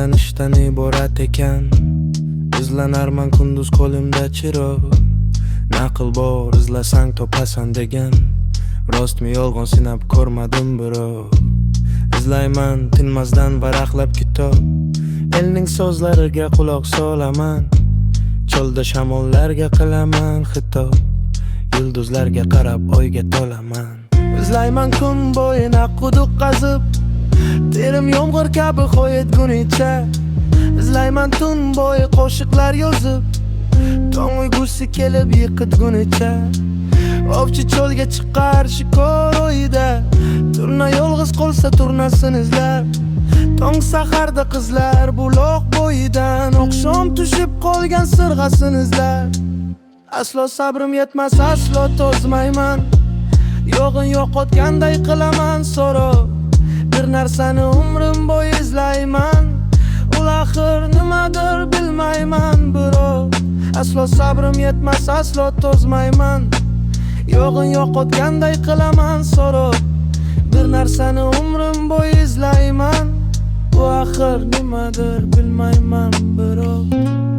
Izlanishdan iborat ekan. Izlanarman kunduz qo'limda chiroq. Naql bor, izlasang topasan degan. Rostmi, yolg'on, sinab ko'rmadim biroq. Izlayman tinmasdan varaqlab kitob. Elning so'zlariga quloq solaman. Cho'lda shamollarga qilaman xitob. Yulduzlarga qarab oyga to'laman. Izlayman kun bo'yi quduq qazib. Terim yomg'ir kabi qo'yetgunicha. Izlayman tun bo'yi qo'shiqlar yozib. Tong uyqusi kelib yiqitgunicha. Ovchi cho'lga chiqar shikor o'yida. Turna yolg'iz qolsa turnasini izlar. Tong saharda qizlar buloq bo'yidan oqshom tushib qolgan sirg'asini izlar. Aslo sabrim yetmas, aslo to'zmayman. Yo'g'in yo'qotganday qilaman so'roq. Bir narsani umrim bo'yi izlayman. Ul axir nimadir, bilmayman biroq. Aslo sabrim yetmas, aslo to'zmayman. Yo'g'in yo'qotganday qilaman so'roq. Bir narsani umrim bo'yi izlayman. Bu axir nimadir, bilmayman biroq.